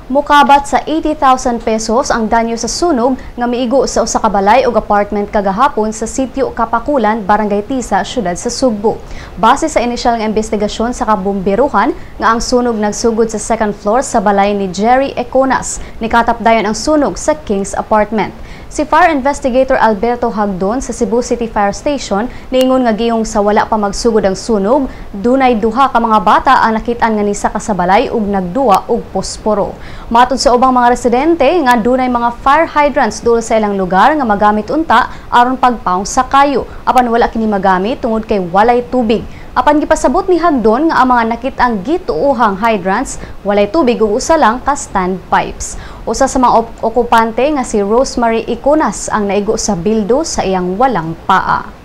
Mukabat sa 80,000 pesos ang danyo sa sunog nga miigo sa usa ka balay ug apartment kagahapon sa sitio Kapakulan, Barangay Tisa, syudad sa Sugbo. Base sa inisyal nga investigasyon sa kabumberuhan nga ang sunog nagsugod sa second floor sa balay ni Jerry Econas. Nikatap dayon ang sunog sa King's Apartment. Si Fire Investigator Alberto Hagdon sa Cebu City Fire Station niingon nga giyong sa wala pa magsugod ang sunog, dunay duha ka mga bata ang nakit-an nga nisaka sa balay ug nagduwa og posporo. Matod sa ubang mga residente nga dunay mga fire hydrants duol sa ilang lugar nga magamit unta aron pagpaong sa kayo, apan wala kini magamit tungod kay walay tubig. Apan gipasabot ni Hagdon nga ang mga nakit-ang gituohang hydrants walay tubig ug usa lang ka stand pipes. Usa sa mga okupante nga si Rosemary Iconas ang naigo sa bildo sa iyang walang paa.